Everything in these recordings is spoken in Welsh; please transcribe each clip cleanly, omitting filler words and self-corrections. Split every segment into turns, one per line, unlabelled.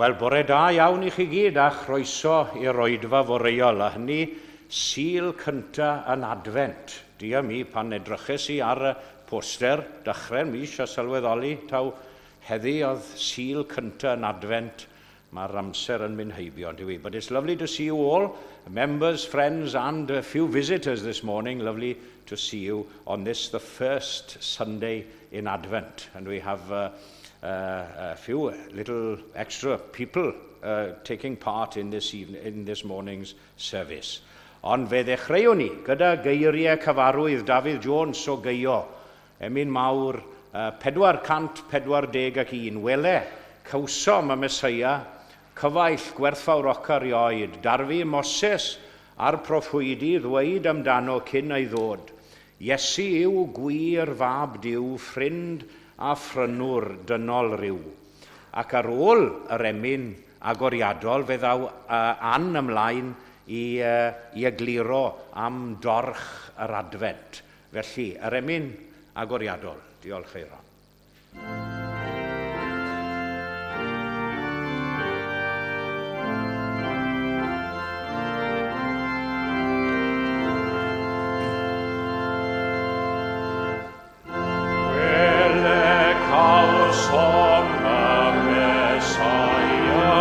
Wel, bore da iawn i chi gyd a chroeso i'r oedfa foreuol, a hynny Sul cynta yn Adfent. Dia mi, pan edryches i ar y poster dechrau'r mis a sylweddoli taw heddi oedd Sul cynta yn Adfent, mae'r amser yn mynd heibio, on'd yw 'i? But it's lovely to see you all, members, friends and a few visitors this morning. Lovely to see you on this, the first Sunday in Advent. And we have uh, uh, a few little extra people uh, taking part in this, evening, in this morning's service. Ond fe ddechreuwn ni gyda geiriau cyfarwydd Dafydd Jones o Geio, emyn mawr uh, 441, Wele, cawsom y Mesoea, cyfaill gwerthfawroca rioed, darfu Moses a'r proffwydi ddweud amdano cyn ei ddod, Iesu yw gwir Fab Duw, ffrind a phrynwr dynol ryw. Ac ar ôl yr emyn agoriadol fe ddaw Ann ymlaen i, i egluro am dorch yr Adfent. Felly, yr emyn agoriadol. Diolch Eiron. Wele cawsom y Mesaia,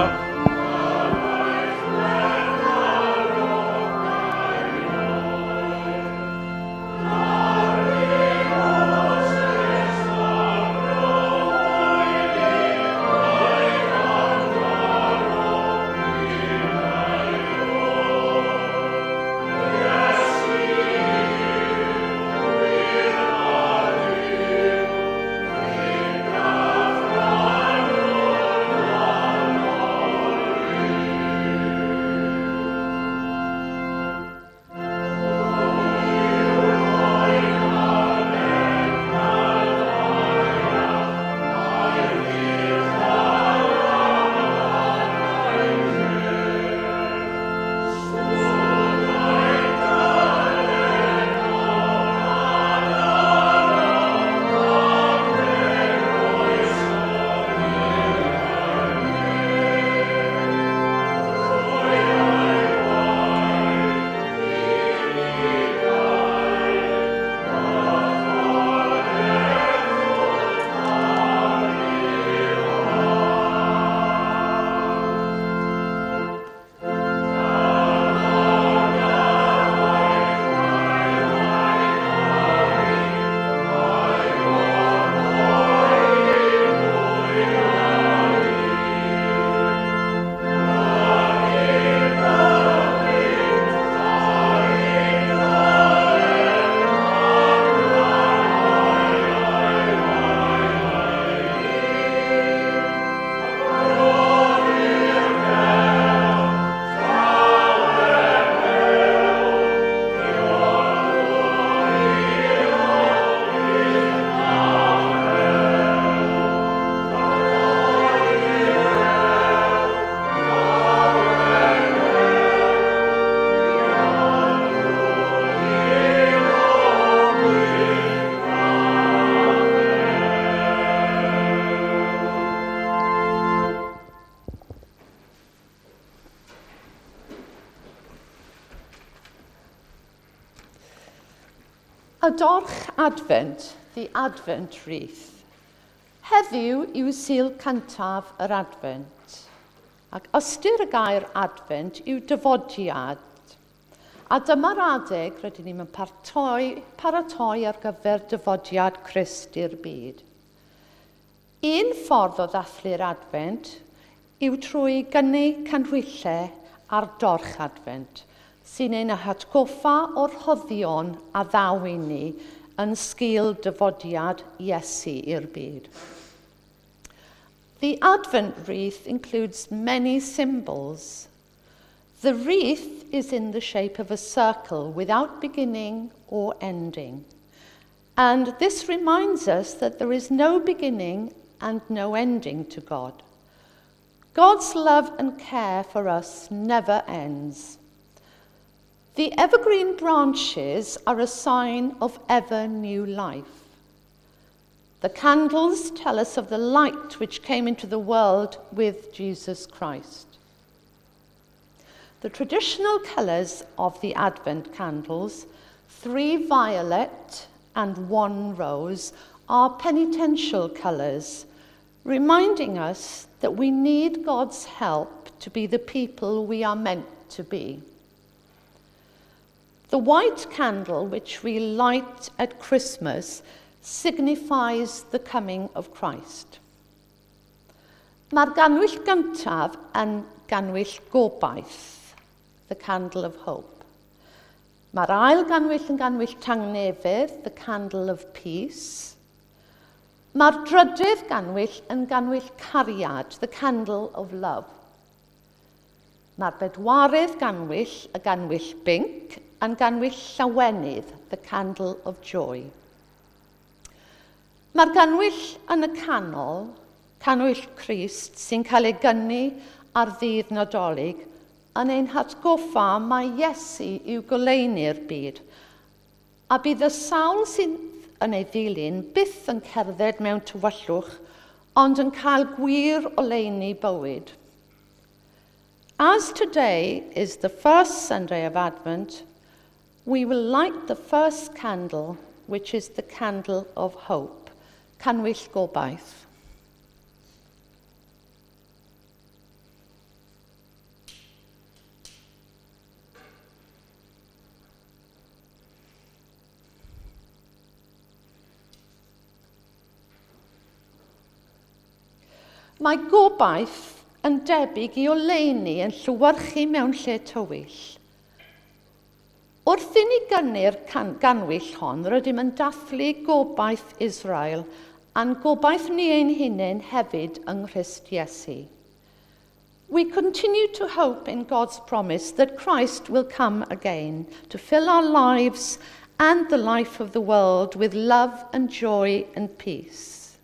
Y dorch Advent, the Advent wreath. Heddiw yw Sul cyntaf yr Advent, ac ystyr y gair Advent yw dyfodiad. A dyma'r adeg rydyn ni'n paratoi, paratoi ar gyfer dyfodiad Crist i'r byd. Un ffordd o ddathlu'r Advent yw trwy gynnu canhwyllau ar dorch Advent, sy'n ein hatgoffa o'r rhoddion a ddaw i ni yn sgil dyfodiad Iesu i'r byd. The Advent wreath includes many symbols. The wreath is in the shape of a circle without beginning or ending. And this reminds us that there is no beginning and no ending to God. God's love and care for us never ends. The evergreen branches are a sign of ever new life. The candles tell us of the light which came into the world with Jesus Christ. The traditional colours of the Advent candles, three violet and one rose, are penitential colours, reminding us that we need God's help to be the people we are meant to be. The white candle, which we light at Christmas, signifies the coming of Christ. Mae'r ganwyll gyntaf yn ganwyll gobaith, the candle of hope. Mae'r ail ganwyll yn ganwyll tangnefedd, the candle of peace. Mae'r drydydd ganwyll yn ganwyll cariad, the candle of love. Mae'r bedwaredd ganwyll, y ganwyll binc, yn ganwyll llawenydd, the candle of joy. Mae'r ganwyll yn y canol, cannwyll Crist, sy'n cael ei gynnu ar ddydd Nadolig, yn ein hatgoffa mai Iesu yw goleuni'r byd, a bydd y sawl sydd yn ei ddilyn byth yn cerdded mewn tywyllwch, ond yn cael gwir oleuni bywyd. As today is the first Sunday of Advent, We will light the first candle, which is the candle of hope. Cannwyll gobaith. Mae gobaith yn debyg i oleuni yn llewyrchu mewn lle tywyll. Wrth i ni gynnu'r gannwyll hon, rydym yn dathlu gobaith Israel a'n gobaith ni ein hunain hefyd yng Nghrist Iesu. We continue to hope in God's promise that Christ will come again to fill our lives and the life of the world with love and joy and peace.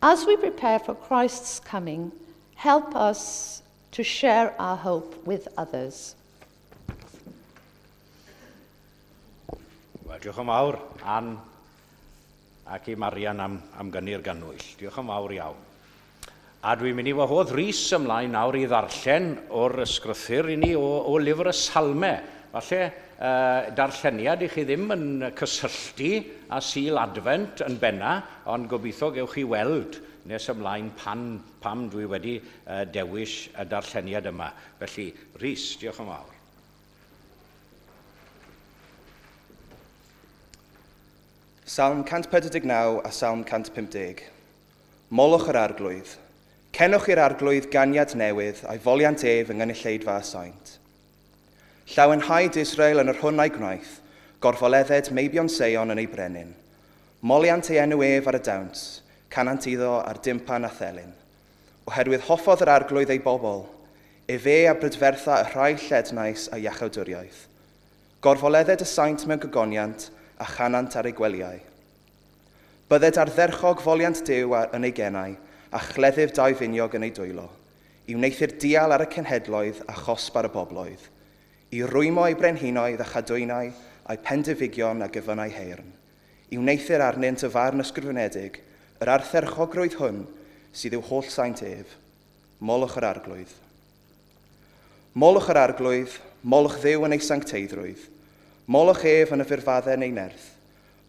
As we prepare for Christ's coming, help us to share our hope with others.
Wel, diolch yn fawr, Ann ac i Marian am, am gynnu'r gannwyll. Diolch yn fawr iawn. A dwi'n mynd i wahodd Rhys ymlaen nawr i ddarllen o'r ysgrythyr i ni o, o lyfr y Salme. Falle uh, darlleniad i chi ddim yn cysylltu â Sul Adfent yn benna, ond gobeithio gewch chi weld nes ymlaen pan, pam dwi wedi uh, dewis y darlleniad yma. Felly, Rhys, diolch yn fawr.
Salm 149 a Salm 150. Molwch yr Arglwydd. Cenwch i'r Arglwydd ganiad newydd a'i foliant ef yng ngynulleidfa y saint. Llawenhaed Israel yn yr hwn a'i gwnaeth, gorfoledded meibion Seion yn ei brenin. Moliant ei enw ef ar y dawns, canant iddo ar dimpan a thelyn. Oherwydd hoffodd yr Arglwydd ei bobl, efe a brydfertha y rhai llednais a iachawdwriaeth. Gorfoledded y saint mewn gogoniant, a chanant ar eu gwelyau. Bydded ardderchog foliant Duw yn ei genau, a chleddyf daufiniog yn ei dwylo, i wneuthur dial ar y cenhedloedd a chosb ar y bobloedd, i rwymo eu brenhinoedd a chadwynau a'u pendefigion a gefynnau heyrn, i wneuthur arnynt y farn ysgrifenedig, yr ardderchogrwydd hwn sydd i'w holl saint ef. Molwch yr Arglwydd. Molwch yr Arglwydd, molwch Dduw yn ei sancteiddrwydd. Molwch ef yn y furfadden ei nerth.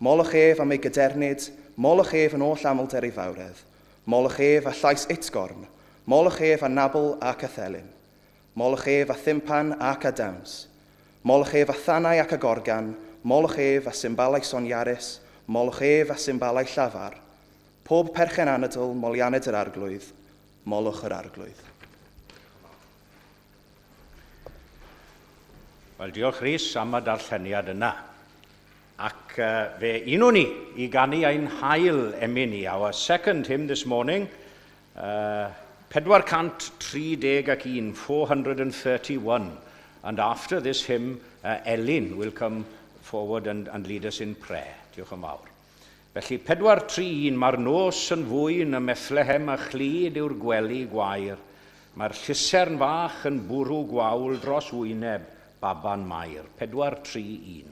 Molwch ef am ei gadernid, molwch ef yn oll amlder ei fawredd. Molwch ef â llais utgorn, molwch ef â nabl ac â thelyn. Molwch ef â thimpan ac â dawns. Molwch ef â thanau ac â gorgan, molwch ef â symbalau soniarus, molwch ef â symbalau llafar. Pob perchen anadl, molianned yr Arglwydd, molwch yr Arglwydd.
Wel, diolch Rhys am y darlleniad yna. Ac uh, fe unwn ni i ganu ein hail emyn ni, our second hymn this morning, uh, 431, 431. And after this hymn, uh, Elin will come forward and, and lead us in prayer. Diolch yn fawr. Felly, 431, mae'r nos yn fwyn ym Methlehem a chlyd yw'r gwely gwair. Mae'r llusern fach yn bwrw gwawl dros wyneb baban Mair. 431.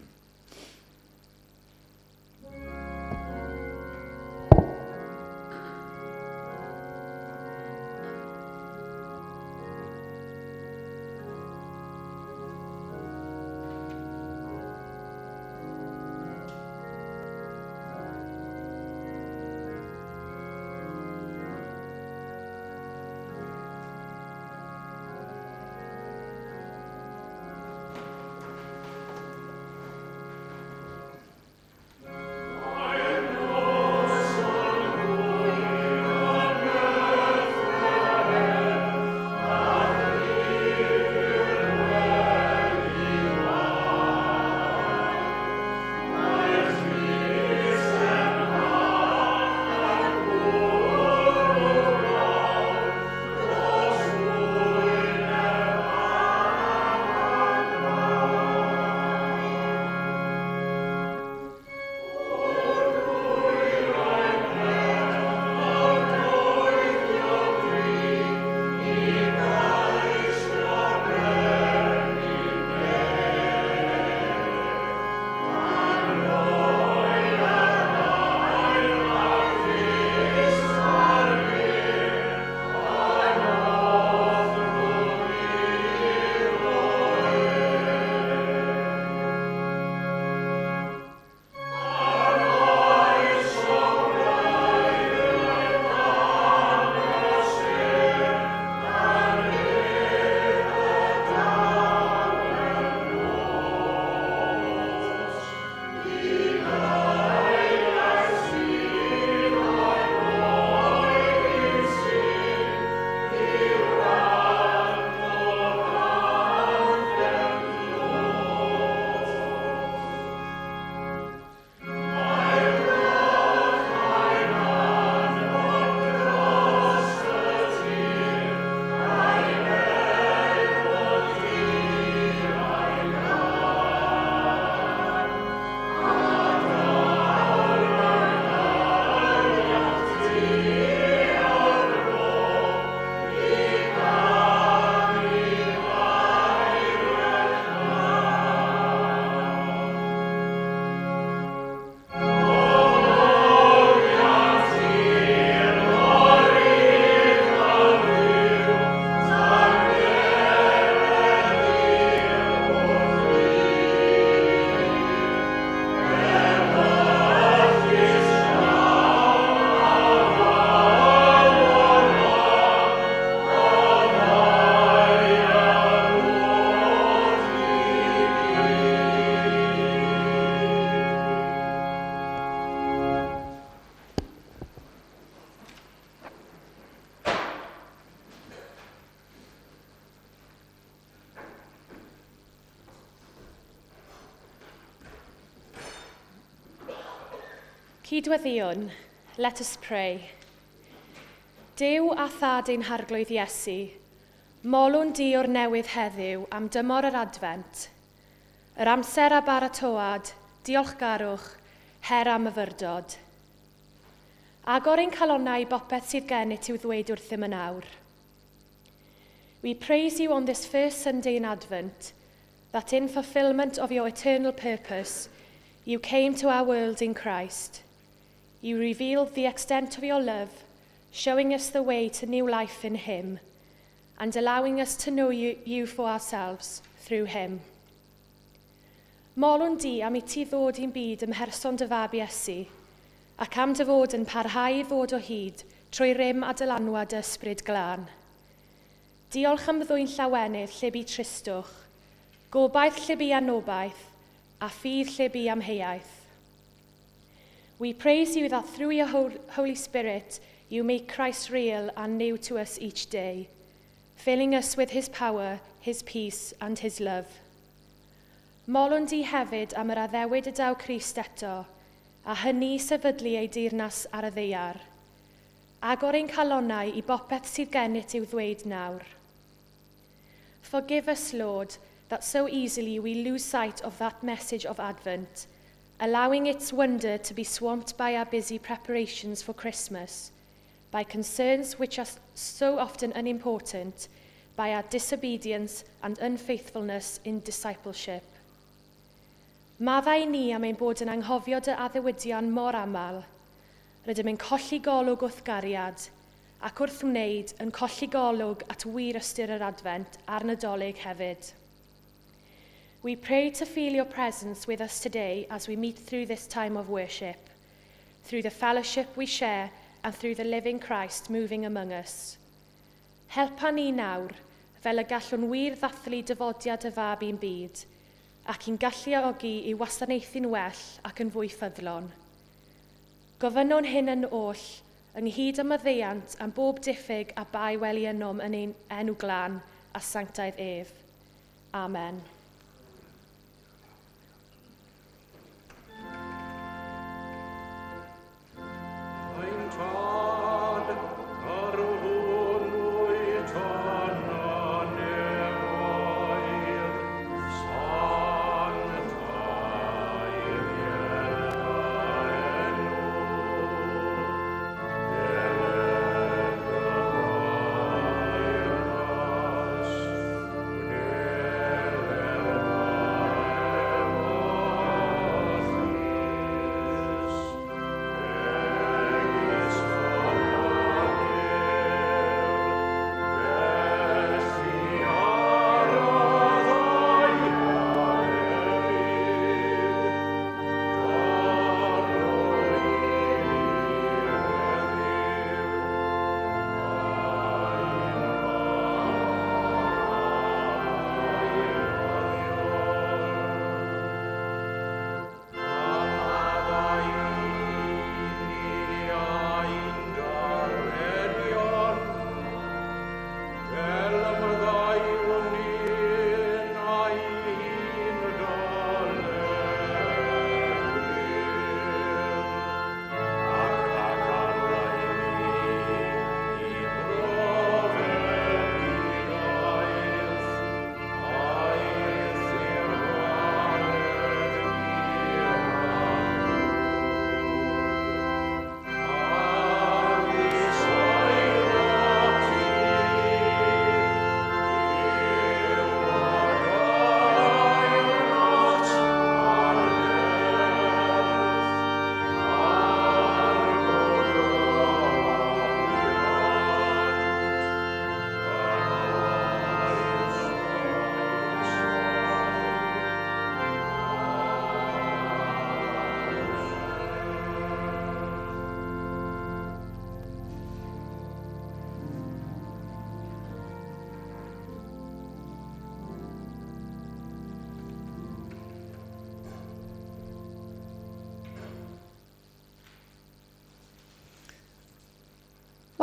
Cydweddïwn, let us pray. Duw a Thad ein Harglwydd Iesu, molwn di o'r newydd heddiw am dymor yr Adfent, yr amser a baratoad, diolchgarwch, her a myfyrdod. Agor ein calonnau i bopeth sydd gennyt i'w ddweud wrthym yn awr. We praise you on this first Sunday in Advent, that in fulfillment of your eternal purpose, you came to our world in Christ. You revealed the extent of your love, showing us the way to new life in him, and allowing us to know you, you for ourselves through him. Molwn di am i ti ddod i'n byd ym mherson dy fab Iesu, ac am dy fod yn parhau i ddod o hyd trwy rym a dylanwad dy ysbryd glân. Diolch am ddwyn llawenydd lle bu tristwch, gobaith lle bu anobaith, a ffydd lle bu amheuaeth. We praise you that through your Holy Spirit you make Christ real and new to us each day, filling us with his power, his peace and his love. Molwn di hefyd am yr addewid y daw Crist eto, a hynny i sefydlu ei deyrnas ar y ddaear. Agor ein calonnau i bopeth sydd gennyt i'w ddweud nawr. Forgive us, Lord, that so easily we lose sight of that message of Advent, allowing its wonder to be swamped by our busy preparations for Christmas, by concerns which are so often unimportant, by our disobedience and unfaithfulness in discipleship. Maddau i ni am ein bod yn anghofio dy addewidion mor aml. Rydym yn colli golwg wrth gariad, ac wrth wneud, yn colli golwg at wir ystyr yr Adfent a'r Nadolig hefyd. We pray to feel your presence with us today as we meet through this time of worship, through the fellowship we share and through the living Christ moving among us. Helpa ni nawr, fel y gallwn wir ddathlu dyfodiad y fab i'n byd, ac i'n galluogi i wasanaethu'n well ac yn fwy ffyddlon. Gofynnwn hyn yn oll, ynghyd â maddeuant am bob diffyg a bai weli ynom yn ein enw glân a sanctaidd ef. Amen.
Ein Tad, yr hwn wyt yn y nefoedd, sanctaidd enw, deled dy deyrnas, gwneler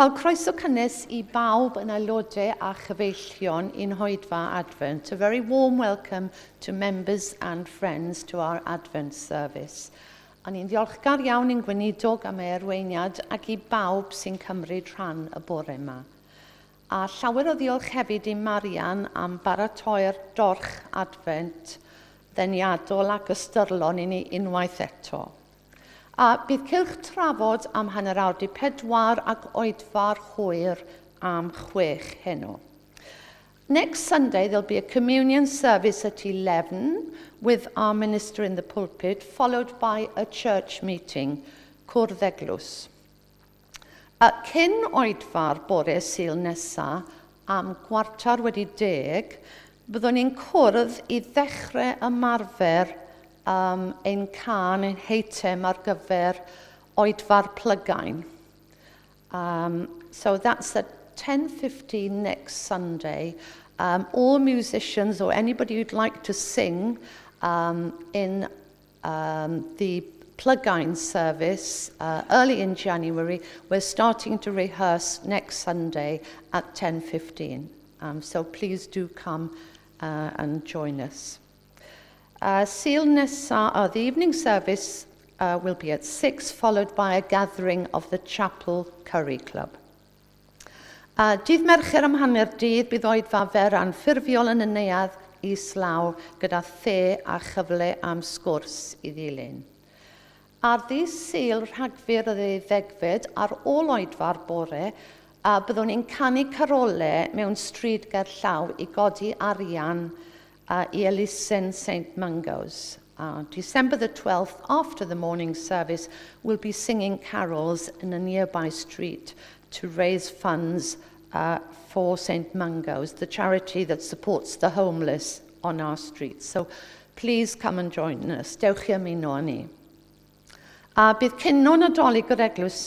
Wel, croeso cynnes i bawb yn aelodau a chyfeillion i'n hoedfa Advent. A very warm welcome to members and friends to our Advent service. A ni'n ddiolchgar iawn i'n gweinidog am ei arweiniad ac i bawb sy'n cymryd rhan y bore yma. A llawer o ddiolch hefyd i Marian am baratoi'r dorch Adfent ddeniadol ac ystyrlon i ni unwaith eto. A bydd cylch trafod am hanner awr di pedwar ac oedfa'r hwyr am chwech heno. Next Sunday there'll be a communion service at 11 with our minister in the pulpit, followed by a church meeting, Cwrdd Eglwys. A cyn oedfa'r bore Sul nesa, am gwartar wedi deg, byddwn ni'n cwrdd i ddechrau ymarfer um, ein cân, ein heitem ar gyfer oedfa'r plygain. Um, so that's at 10.15 next Sunday. Um, all musicians or anybody who'd like to sing um, in um, the Plygain service uh, early in January. We're starting to rehearse next Sunday at 10.15. Um, so please do come uh, and join us. Uh, Sul nesa, uh, the evening service uh, will be at 6, followed by a gathering of the Chapel Curry Club. Uh, dydd Mercher am hanner dydd bydd oedfa fer anffurfiol yn y neuadd islaw gyda the a chyfle am sgwrs i ddilyn. Ar ddydd Sul, Rhagfyr y ddeuddegfed, ar ôl oedfa'r bore, a byddwn ni'n canu carole mewn stryd gerllaw i godi arian uh, i elusen St Mungo's. Uh, December the 12th, after the morning service, we'll be singing carols in a nearby street to raise funds uh, for St Mungo's, the charity that supports the homeless on our streets. So please come and join us. Dewch i ymuno â ni. A bydd cinio Nadolig yr Eglwys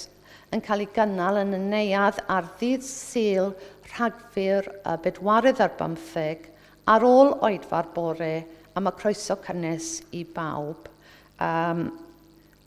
yn cael ei gynnal yn y neuadd ar ddydd Sul, Rhagfyr y bedwaredd ar bymtheg, ar ôl oedfa'r bore, a mae croeso cynnes i bawb. Um,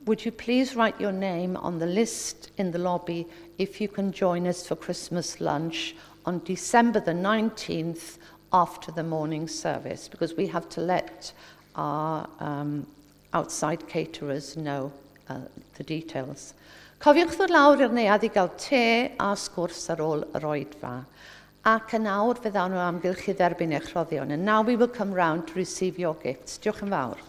would you please write your name on the list in the lobby if you can join us for Christmas lunch on December the 19th after the morning service, because we have to let our um, outside caterers know uh, the details. Cofiwch ddod lawr i'r neuadd i gael te a sgwrs ar ôl yr oedfa. Ac yn awr fe ddawn o amgylch i dderbyn eich rhoddion. And now we will come round to receive your gifts. Diolch yn fawr.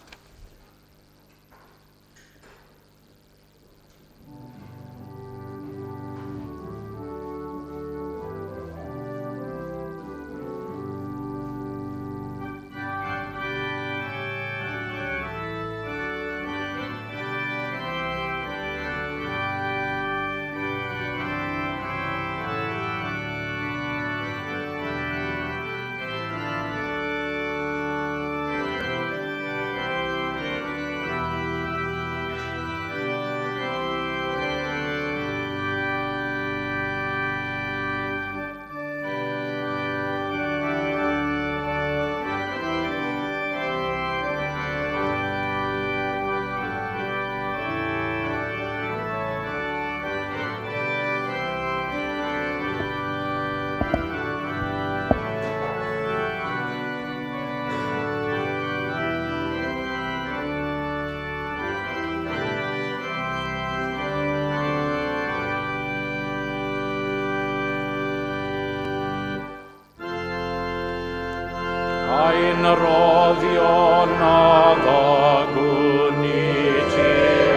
Ein roddion a ddagwn i ti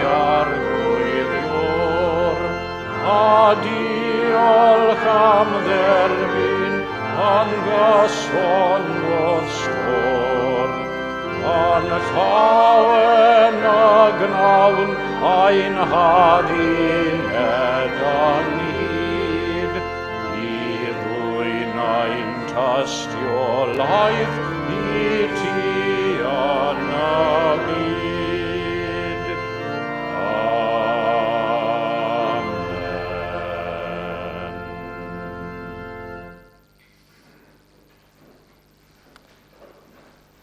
arglwydd Ior, a diolch am dderbyn yn gyson o'th stôr. Yn llawen y gnawn ein hadduned ynghyd, i ddwyn ein tystiolaeth i ti yn y byd. Amen.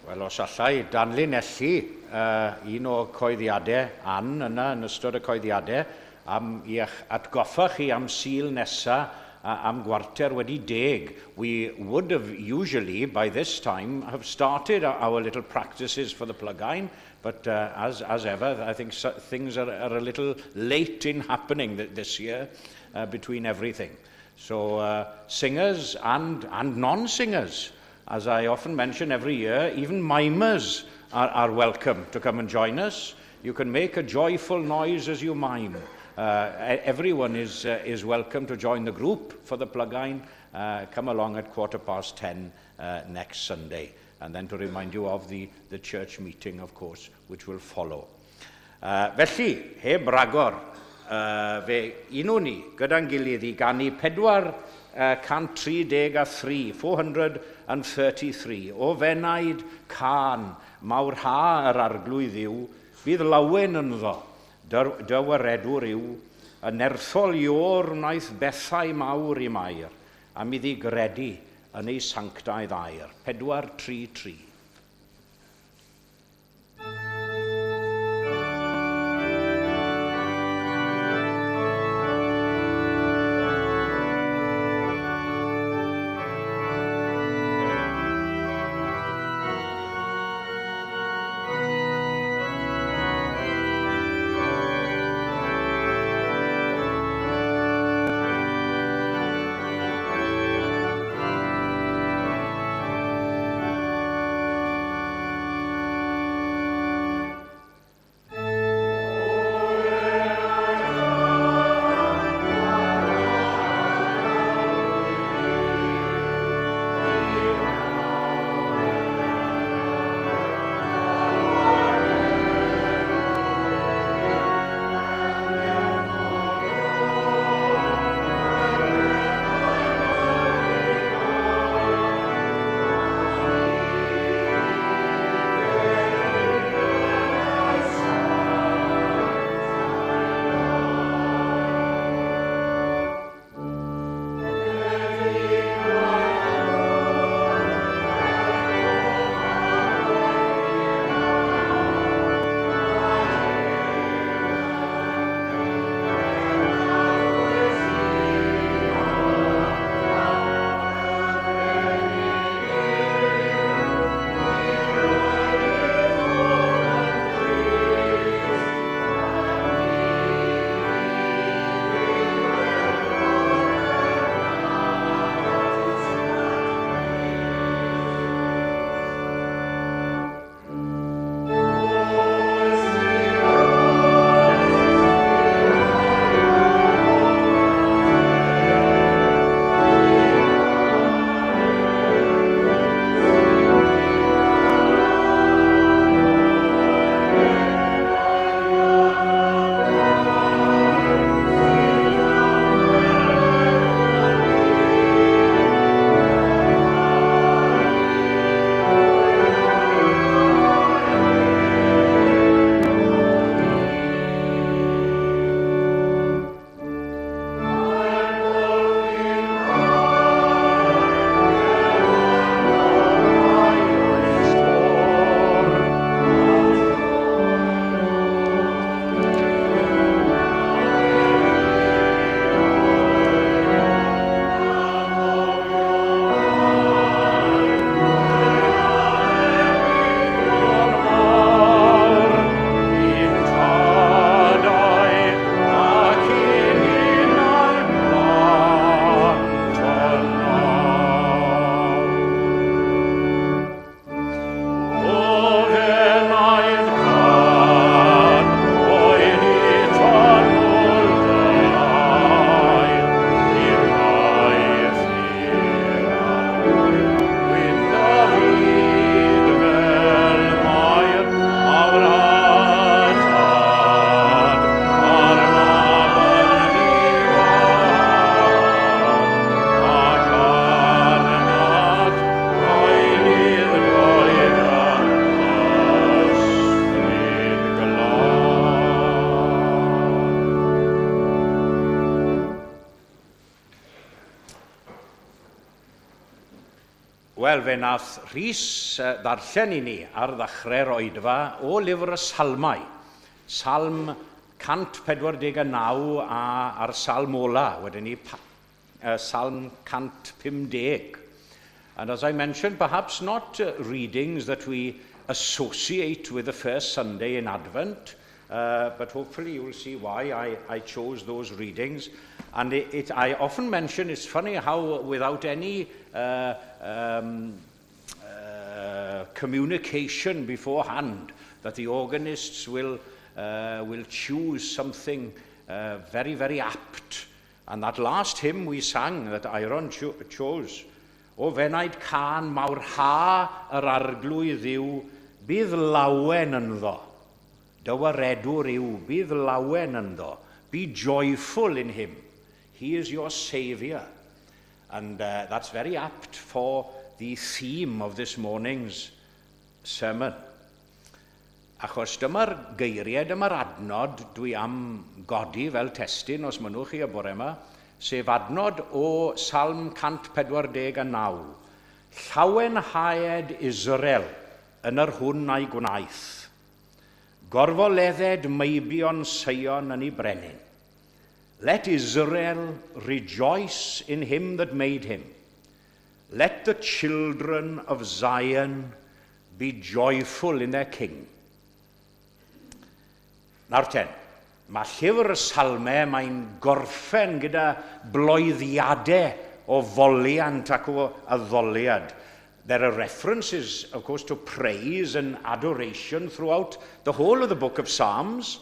Wel, os allai danlinellu uh, un o coeddiadau Ann yna yn ystod y coeddiadau, am i'ch atgoffa chi am Sul nesa am gwarter wedi deg. We would have usually, by this time, have started our little practices for the plygain, but uh, as, as ever, I think so, things are, are a little late in happening th this year uh, between everything. So uh, singers and, and non-singers, as I often mention every year, even mimers are, are welcome to come and join us. You can make a joyful noise as you mime. Uh, everyone is, uh, is welcome to join the group for the plygain. Uh, come along at quarter past ten uh, next Sunday. And then to remind you of the, the church meeting, of course, which will follow. Uh, felly, heb ragor, uh, fe unwn ni gyda'n gilydd i ganu 433, 433, o fenaid cân mawrha yr arglwydd yw, bydd lawen ynddo, dy, dy waredwr yw, y nerthol Iôr wnaeth bethau mawr i Mair, am iddi gredu yn ei sanctaidd air. 433. Wel, fe nath Rhys ddarllen i ni ar ddechrau'r oedfa o lyfr y Salmau. Salm 149 a, a'r salm ola, wedyn ni, Salm 150. And as I mentioned, perhaps not readings that we associate with the first Sunday in Advent, but hopefully you'll see why I chose those readings. And I often mention, it's funny how without any communication beforehand, that the organists will choose something very, very apt. And that last hymn we sang, that Iron chose, "O f'enaid cân, mawrha yr Arglwydd Dduw, bydd lawen ynddo. Dy waredwr yw, bydd lawen ynddo." Be joyful in him. He is your saviour. And that's very apt for the theme of this morning's sermon. Achos dyma'r geiriau, dyma'r adnod dwi am godi fel testun os mynnwch chi y bore yma, sef adnod o Salm 149. "Llawenhaed Israel yn yr hwn a'i gwnaeth. Gorfoledded meibion Seion yn ei brenin." Let Israel rejoice in him that made him. Let the children of Zion be joyful in their king. Nawr ten, mae llyfr y Salmau mae'n gorffen gyda bloeddiadau o foliant ac o addoliad. There are references, of course, to praise and adoration throughout the whole of the book of Psalms.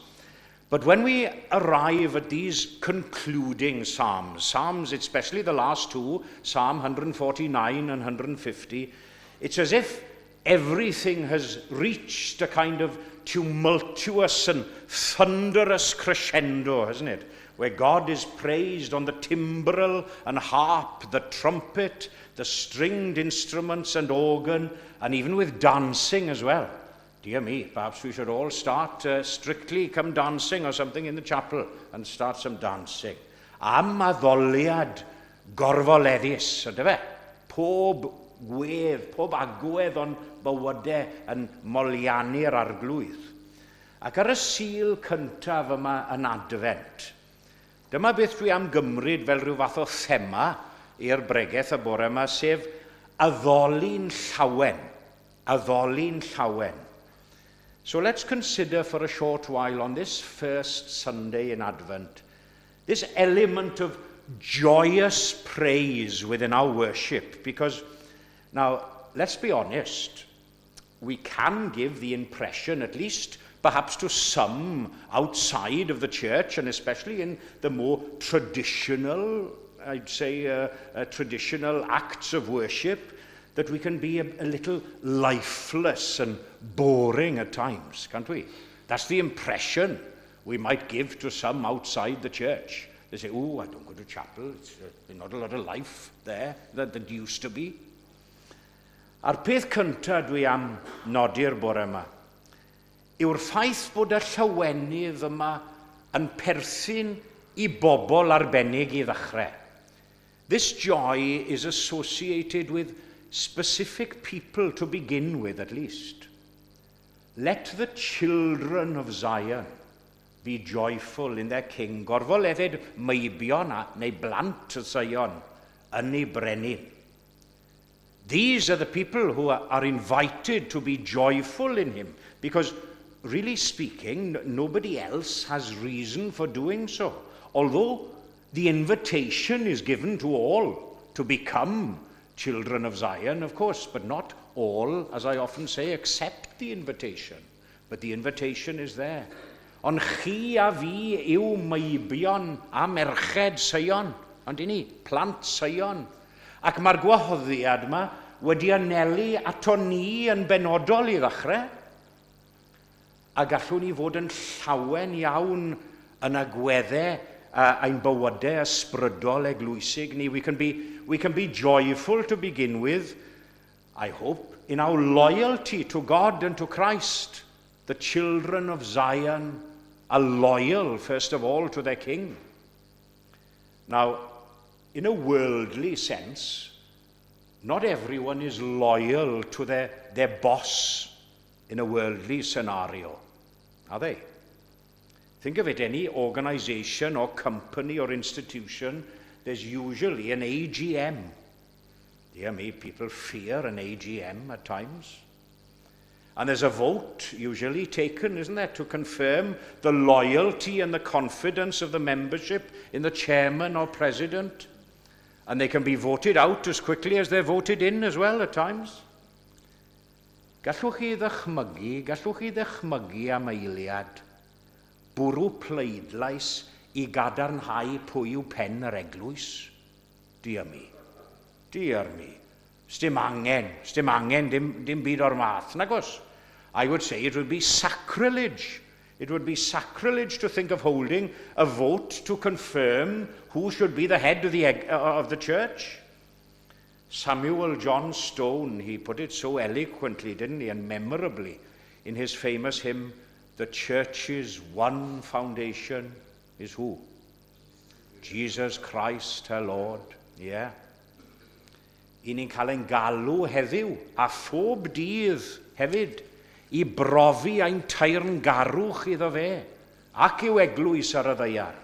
But when we arrive at these concluding Psalms, Psalms, especially the last two, Psalm 149 and 150, it's as if everything has reached a kind of tumultuous and thunderous crescendo, hasn't it? Where God is praised on the timbrel and harp, the trumpet, the stringed instruments and organ, and even with dancing as well. Dear me, perhaps we should all start Strictly Come Dancing or something in the chapel and start some dancing. Am addoliad gorfoleddus, ydy fe? Pob gwedd, pob agwedd o'n bywydau yn moliannu'r Arglwydd. Ac ar y Sul cyntaf yma yn Adfent, dyma beth dwi am gymryd fel rhyw fath o thema i'r bregeth y bore yma, sef addoli'n llawen. Addoli'n llawen. So let's consider for a short while on this first Sunday in Advent this element of joyous praise within our worship, because now, let's be honest, we can give the impression, at least perhaps to some outside of the church, and especially in the more traditional, I'd say, traditional acts of worship, that we can be a little lifeless and boring at times, can't we? That's the impression we might give to some outside the church. They say, "Oh, I don't go to chapel. It's not a lot of life there that used to be." A'r peth cyntaf dwi am nodi'r bore yma yw'r ffaith bod y llawenydd yma yn perthyn i bobl arbennig i ddechrau. This joy is associated with specific people to begin with, at least. "Let the children of Zion be joyful in their king." Gorfoledded meibion a, neu blant y Sion yn ei brenin. These are the people who are invited to be joyful in him because, really speaking, nobody else has reason for doing so. Although the invitation is given to all to become children of Zion, of course, but not all, as I often say, accept the invitation. But the invitation is there. Ond chi a fi yw meibion a merched Seion, on'd y'n ni, plant Seion. Ac mae'r gwahoddiad yma wedi anelu ato ni yn benodol i ddechrau. A gallwn ni fod yn llawen iawn yn agweddau ein bywydau ysbrydol eglwysig ni. We can be joyful to begin with, I hope, in our loyalty to God and to Christ. The children of Zion are loyal, first of all, to their king. Now, in a worldly sense, not everyone is loyal to their boss in a worldly scenario, are they? Think of it, any organization or company or institution there's usually an AGM. Dear me, people fear an AGM at times. And there's a vote usually taken, isn't there, to confirm the loyalty and the confidence of the membership in the chairman or president. And they can be voted out as quickly as they're voted in as well at times. Gallwch chi ddychmygu, gallwch chi ddychmygu am eiliad bwrw pleidlais i gadarnhau pwy yw pen yr eglwys? Dear me. Dear me. Sdim angen, sdim angen, dim, dim byd o'r math, nagos? I would say it would be sacrilege. It would be sacrilege to think of holding a vote to confirm who should be the head of the, of the church. Samuel John Stone, he put it so eloquently, didn't he, and memorably, in his famous hymn, The Church's One Foundation is Who? Jesus Christ, her Lord. Yeah. I ni'n cael ein galw heddiw, a phob dydd hefyd, i brofi ein teyrngarwch iddo fe, ac i'w eglwys ar y ddaear.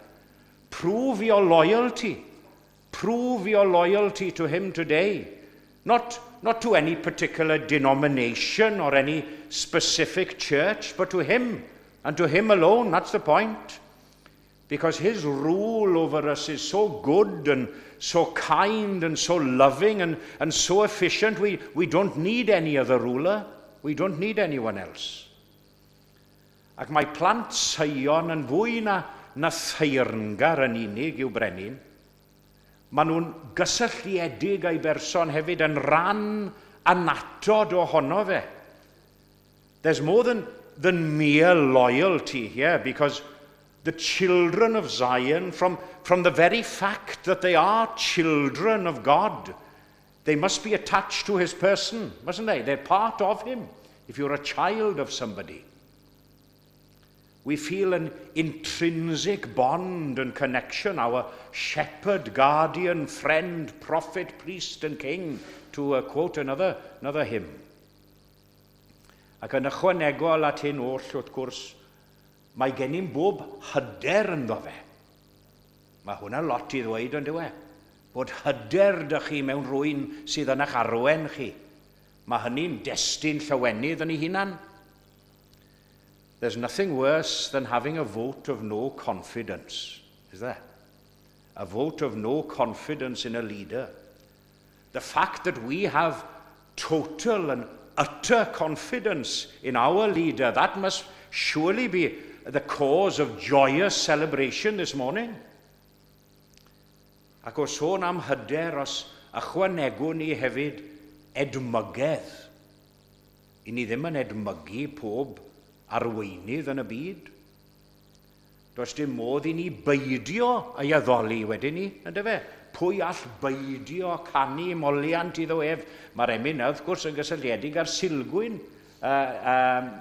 Prove your loyalty. Prove your loyalty to him today. Not, not to any particular denomination or any specific church, but to him and to him alone. That's the point. Because his rule over us is so good and so kind and so loving and, and so efficient, we, we don't need any other ruler. We don't need anyone else. Ac mae plant Seion yn fwy na, na theyrngar yn unig i'w brenin. Maen nhw'n gysylltiedig â'i berson hefyd yn ran annatod ohono fe. There's more than, than mere loyalty here because the children of Zion, from, from the very fact that they are children of God, they must be attached to his person, mustn't they? They're part of him if you're a child of somebody. We feel an intrinsic bond and connection, our shepherd, guardian, friend, prophet, priest and king, to uh, quote another, another hymn. Ac yn ychwanegol at hyn oll, wrth gwrs, mae gennym bob hyder ynddo fe. Mae hwnna lot i ddweud, ond yw e? Bod hyder dych chi mewn rhywun sydd yn eich arwen chi. Mae hynny'n destun llawenydd yn ei hunan. There's nothing worse than having a vote of no confidence, is there? A vote of no confidence in a leader. The fact that we have total and utter confidence in our leader, that must surely be the cause of joyous celebration this morning. Ac o sôn am hyder, os ychwanegwn ni hefyd edmygedd. I ni ddim yn edmygu pob arweinydd yn y byd. Does dim modd i ni beidio ei addoli wedyn ni, yndyfe? Pwy all beidio canu moliant iddo ef? Mae'r emyn wrth gwrs yn gysylltiedig â'r Sulgwyn. Uh, um,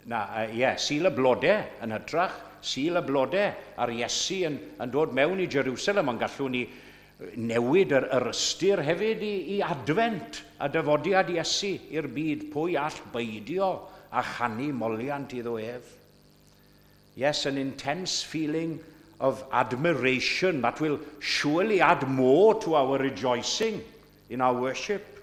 na, uh, yeah, Sul y Blode yn hytrach. Sul y Blode a'r Iesu yn, yn dod mewn i Jerusalem, ond gallwn ni newid yr, yr ystyr hefyd i, i adfent a dyfodiad Iesu i'r byd. Pwy all beidio a chanu moliant iddo ef? Yes, an intense feeling of admiration that will surely add more to our rejoicing in our worship.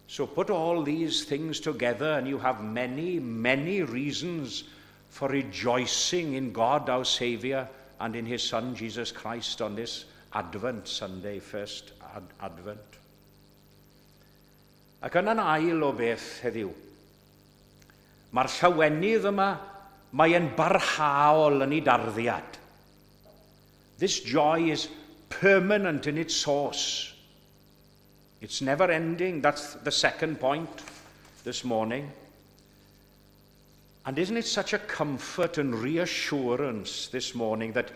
So put all these things together and you have many, many reasons for rejoicing in God our Saviour and in his Son Jesus Christ on this Advent Sunday, first ad Advent. Ac yna'n ail o beth heddiw, Mae'r llawenydd yma, mae e'n barhaol yn ei darddiad. This joy is permanent in its source. It's never ending. That's the second point this morning. And isn't it such a comfort and reassurance this morning that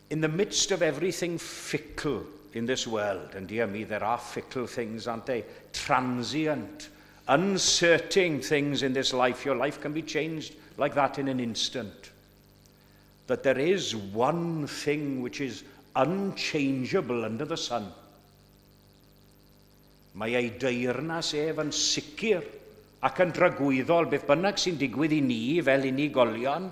in the midst of everything fickle in this world, and dear me, there are fickle things, aren't they? Transient, uncertain things in this life. Your life can be changed like that in an instant. That there is one thing which is unchangeable under the sun. Mae ei deyrnas ef yn sicr ac yn dragwyddol beth bynnag sy'n digwydd i ni fel unigolion.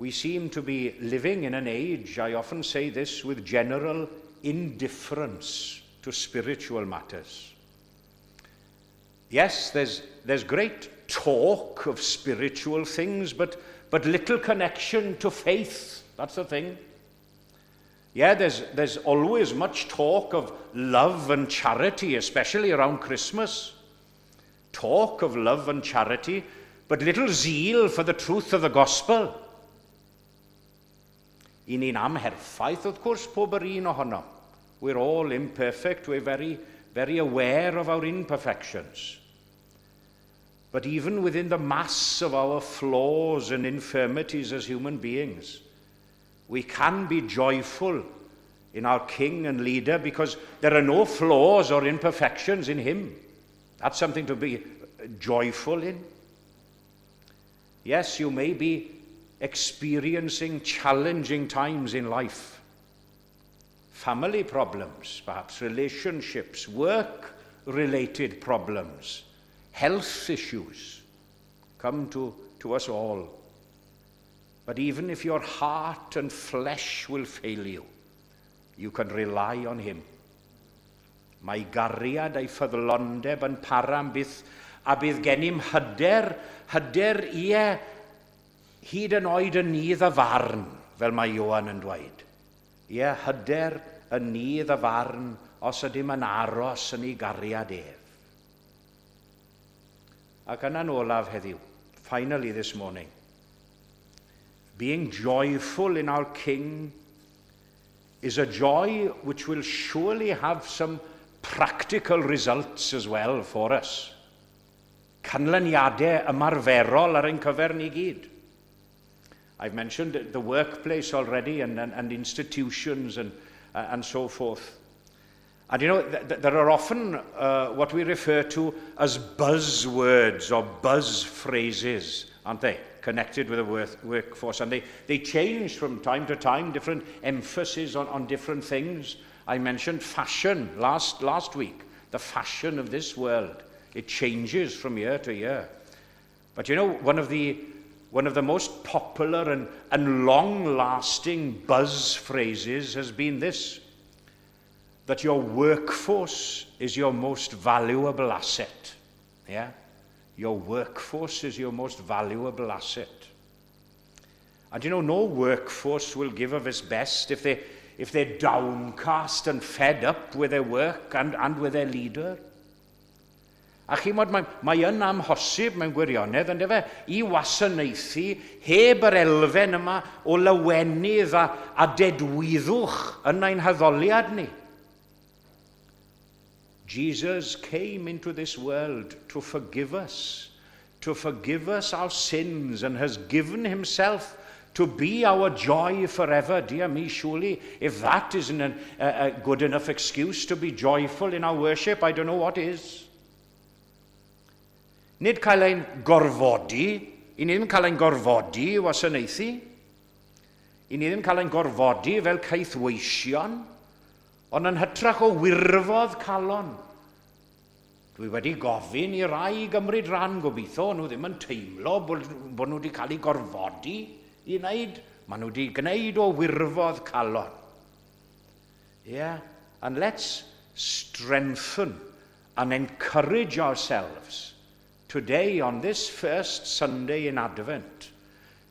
We seem to be living in an age, I often say this, with general indifference to spiritual matters. Yes, there's, there's great talk of spiritual things, but, but little connection to faith. That's the thing. Yeah, there's, there's always much talk of love and charity, especially around Christmas. Talk of love and charity, but little zeal for the truth of the gospel. I ni'n amherffaith, wrth gwrs, pob yr un ohonom. We're all imperfect. We're very, very aware of our imperfections. But even within the mass of our flaws and infirmities as human beings, we can be joyful in our King and leader because there are no flaws or imperfections in him. That's something to be joyful in. Yes, you may be experiencing challenging times in life. Family problems, perhaps relationships, work-related problems, health issues come to, to us all. But even if your heart and flesh will fail you, you can rely on him. Mae gariad a'i ffyddlondeb yn para am byth, a bydd gennym hyder, hyder ie, hyd yn oed yn nydd y farn, fel mae Ioan yn dweud. Ie, hyder yn nydd y farn os ydym yn aros yn ei gariad ef. Ac yna'n olaf heddiw, finally this morning, being joyful in our King is a joy which will surely have some practical results as well for us. Canlyniadau ymarferol ar ein cyfer ni gyd. I've mentioned the workplace already and, and, and institutions and, uh, and so forth. And you know, th th there are often uh, what we refer to as buzzwords or buzz phrases, aren't they? Connected with the work workforce. And they, they change from time to time, different emphasis on, on different things. I mentioned fashion last, last week, the fashion of this world. It changes from year to year. But you know, one of the, one of the most popular and, and long-lasting buzz phrases has been this, that your workforce is your most valuable asset. Yeah? Your workforce is your most valuable asset. And you know, no workforce will give of its best if, they, if they're downcast and fed up with their work and, and with their leader. A chimod, mae, mae yn amhosib mewn gwirionedd, yn fe, i wasanaethu heb yr elfen yma o lawenydd a, a dedwyddwch yn ein haddoliad ni. Jesus came into this world to forgive us, to forgive us our sins and has given himself to be our joy forever. Dear me, surely, if that isn't a, a, a good enough excuse to be joyful in our worship, I don't know what is. Nid cael ein gorfodi, i ni ddim cael ein gorfodi i wasanaethu, i ni ddim cael ein gorfodi fel caethweision, ond yn hytrach o wirfodd calon. Dwi wedi gofyn i rai gymryd rhan gobeithio, nhw ddim yn teimlo bod, bod nhw wedi cael eu gorfodi i wneud. Maen nhw wedi gwneud o wirfodd calon. Yeah, and let's strengthen and encourage ourselves today on this first Sunday in Advent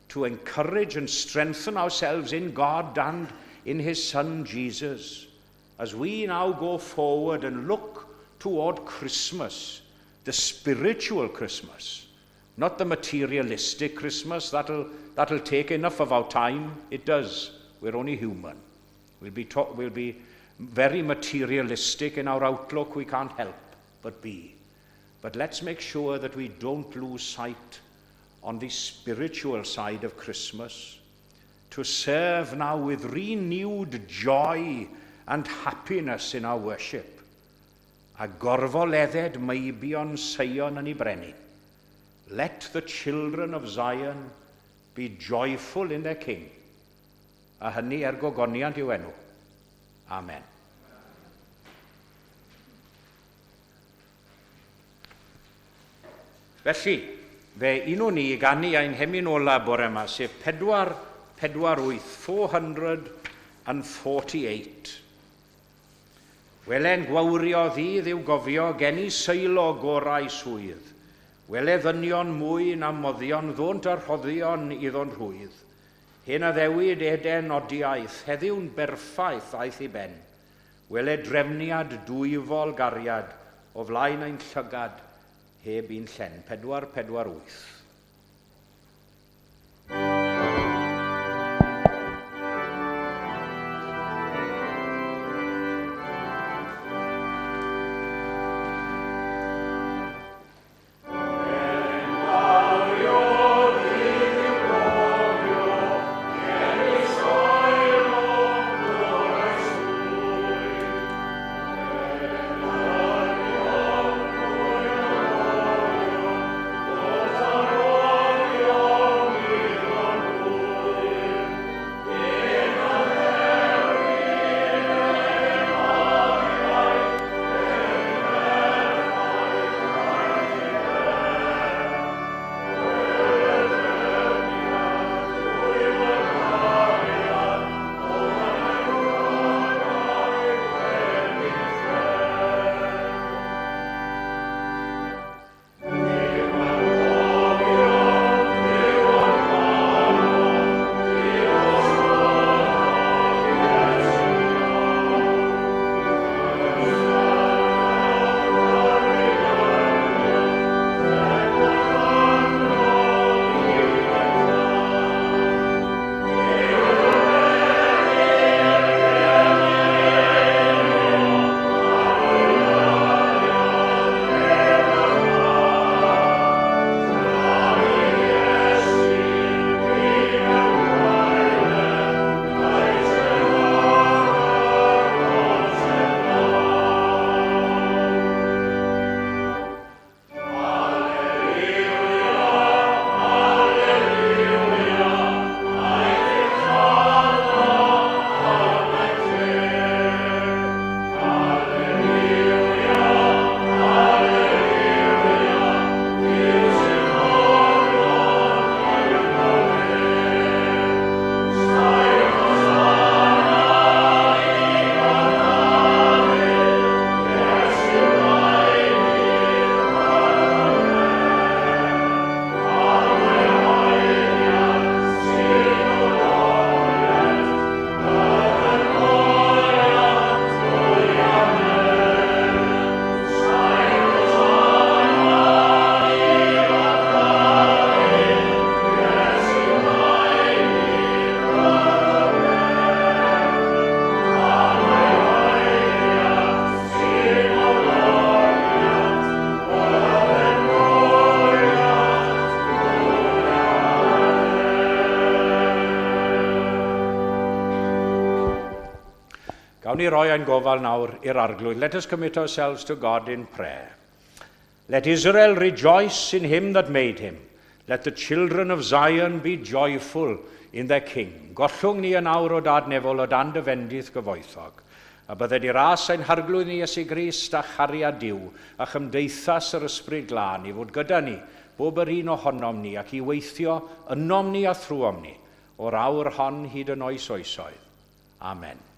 to encourage and strengthen ourselves in God and in his Son Jesus as we now go forward and look toward Christmas, the spiritual Christmas, not the materialistic Christmas. That'll, that'll take enough of our time. It does. We're only human. We'll be, we'll be very materialistic in our outlook. We can't help but be. But let's make sure that we don't lose sight on the spiritual side of Christmas, to serve now with renewed joy and happiness in our worship. A gorfoledded meibion Seion yn ei brenin. Let the children of Zion be joyful in their king. A hynny er gogoniant i'w enw. Amen. Felly, fe unwn ni i ganu ein hemyn ola bore yma, sef 4, 48, 448. Wele'n gwawrio ddydd i'w gofio, geni seilo gorau swydd. Wele ddynion mwy na moddion ddônt a rhoddion iddo'n rhwydd. Hen addewid Eden odiaeth, heddiw'n berffaith aeth i ben. Wele drefniad dwyfol gariad o flaen ein llygad heb un llen. 448. Gawn ni roi ein gofal nawr i'r Arglwydd. Let us commit ourselves to God in prayer. Let Israel rejoice in him that made him. Let the children of Zion be joyful in their king. Gollwng ni yn awr o dad nefol o dan dy fendith gyfoethog. A bydded i ras ein harglwydd ni Iesu Grist a chariad Duw a chymdeithas yr Ysbryd Glân i fod gyda ni, bob yr un ohonom ni, ac i weithio ynom ni a thrwom ni, o'r awr hon hyd yn oes oesoedd. Amen.